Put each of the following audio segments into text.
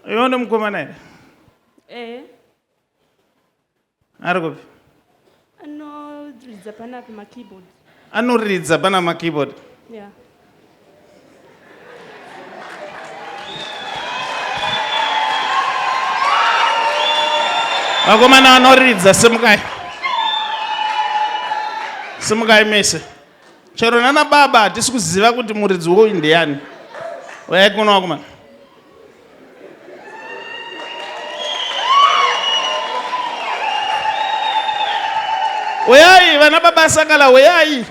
Iwe ndi mukomana here? Eh. Ari kupi? Anoridza panapa makeyboard. Anoridza pana makeyboard. Yeah. Vakomana vanoridza simukai. Simukai mese. Chero nana baba hatisi kuziva kuti muridzi wouyu ndiyani. Uyai kuno vakomana. Uyai vana baba Sakala uyai.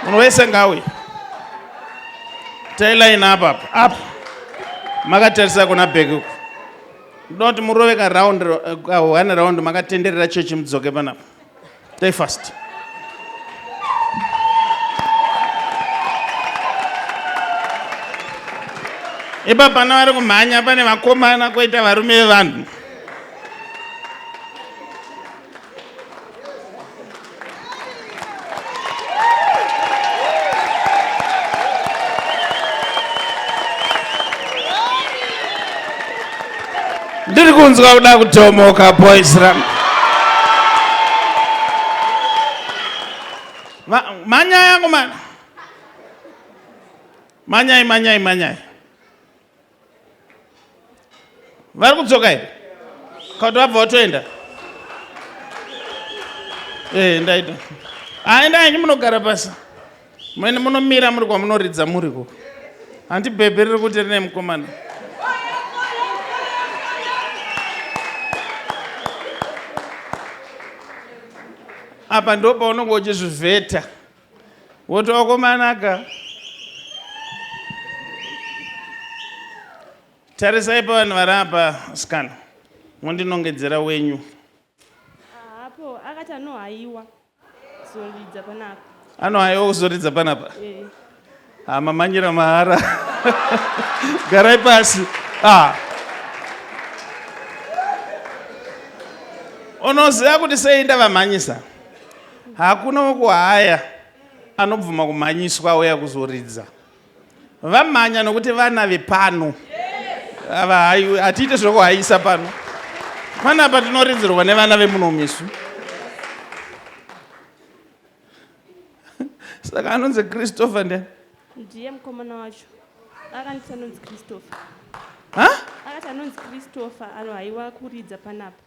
Munhu wese ngauye. Tai line apa apa. Apa. Makatarisa kuna bheki uku. Ndoda kuti murove ka round ka one round makatenderera chechi mudzoke panapa. Stay fast. Ipapa pana vari kumhanya pane vakomana koita varume vevanhu. Ndiri kunzwa kuda kutomoka boys rangu. Manyai yangu mana. Manyai, manyai, manyai. Vari kudzoka here? Kana kuti vabva vatoenda? Eh, ndaita. Ah, endai henyu munogara pasi. Mene munomira muri kwamunoridza muri ikoko. Hanti bhebhe riri kuti rine mukomana. Apa ndo paunonge uchizvivheta. Woti wakomanaka. Tarisai pavanhu vari apa sikana. Mondinongedzera wenyu. Hapo akati anohaiwa. Kuzoridza panapa. Anohaiwa kuzoridza panapa? Eh. Ah, mamanyira mahara. Garai pasi. Ah. Unoziva kuti sei ndavamhanyisa? Hakuna wokuhaya anobvuma kumhanyiswa auya kuzoridza. Vamhanya nokuti vana vepano. Ava hatiite zvekuhayisa pano. Panapa tinoridzirwa nevana vemuno isu. Saka anonzi Christopher ndiani? Ndiye mukomana wacho. Akanditi anonzi Christopher. Ha? Akati anonzi Christopher anohaiwa kuridza panapa.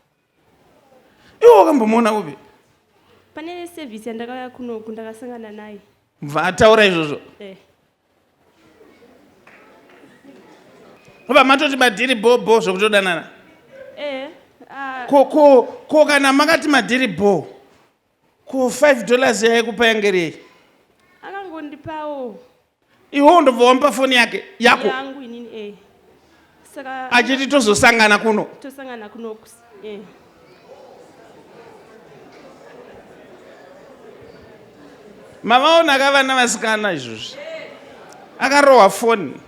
Iwe wakambomuona kupi? Pane service yandakauya kunoku ndakasangana naye. Bva ataura izvozvo. Eh. Baba matoti madhiri bho bho zvekutodanana. Eh. Uh, ko ko ko kana makati madhiri bho. Ko 5 dollars yaikupa yange iri yei? Akangondipawo. Iwe ndobva wamupa foni yake yako. Yangu inini eh. Saka achiti tozosangana kuno. Tosangana kuno. Eh. Mavaona ka vana vasikana izvozvi. Akarohwa foni.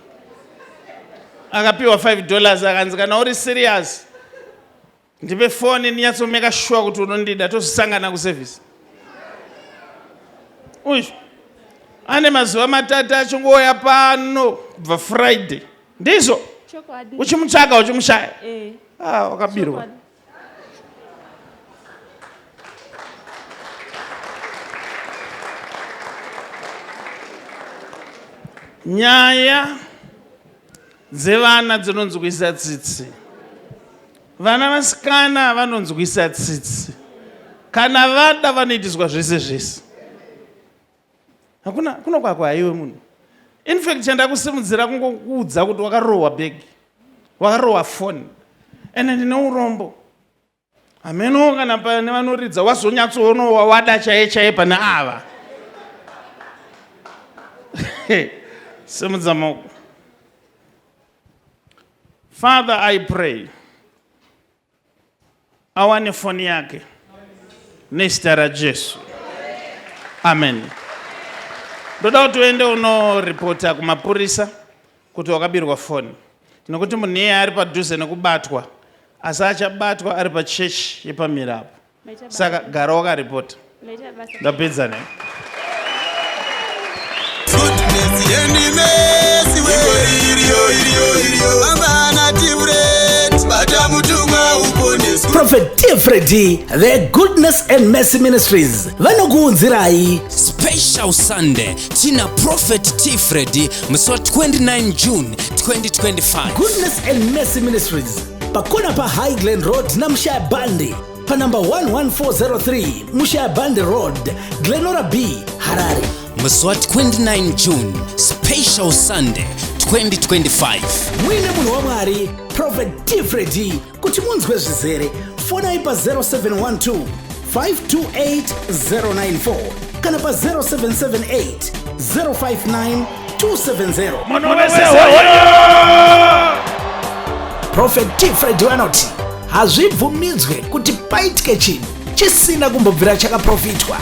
Akapiwa 5 dollars akanzi kana uri serious Ndipe foni ndinyatsomeka sure kuti unondida tozosangana kuservice. Uyu ane mazuva matatu achingouya pano kubva Friday. Ndizvo? Chokwadi. Uchimutsvaka uchimushaya. Eh. Ah, wakabirwa. Chokwadi. Nyaya dzevana dzinonzwisa tsitsi. Vana vasikana vanonzwisa tsitsi. Kana vada vanoitiswa zvese zvese. Hakuna kuno kwako haiwe munhu. In fact chandakusimudzira kungokuudza kuti wakarohwa bhegi. Wakarohwa foni. Ende ndine urombo. Hameno kana pane vanoridza wazonyatsoona wawada chaiye chaiye pane ava. Simudza maoko. Father, I pray awane foni yake nezita raJesu. Amen. Ndoda kuti uende unoripota kumapurisa kuti wakabirwa foni nokuti munhu iyeye ari padhuze nekubatwa asi achabatwa ari pachechi yepamira apo. Saka gara wakaripota. Ndapedza ne. Goodness and mercy, iriyo, iriyo, iriyo. Prophet T Freddy, the Goodness and Mercy Ministries vanokuunzirai Special Sunday tina Prophet T Freddy musi wa 29 June 2025. Goodness and Mercy Ministries pakona paHigh Glen Road naMushaya Bandi panumber 11403 Mushaya Bandi Road, Glenora B, Harare. Musi wa 29 June, Special Sunday 2025. Muine munhu waMwari Prophet T Freddy. Kuti munzwe zvizere, fonai pa 0712 528 094 kana pa 0778 059 270. Munhu wese hoyo! Prophet T Freddy vanoti hazvibvumidzwe kuti paitike chinhu chisina kumbobvira chakaprofitwa.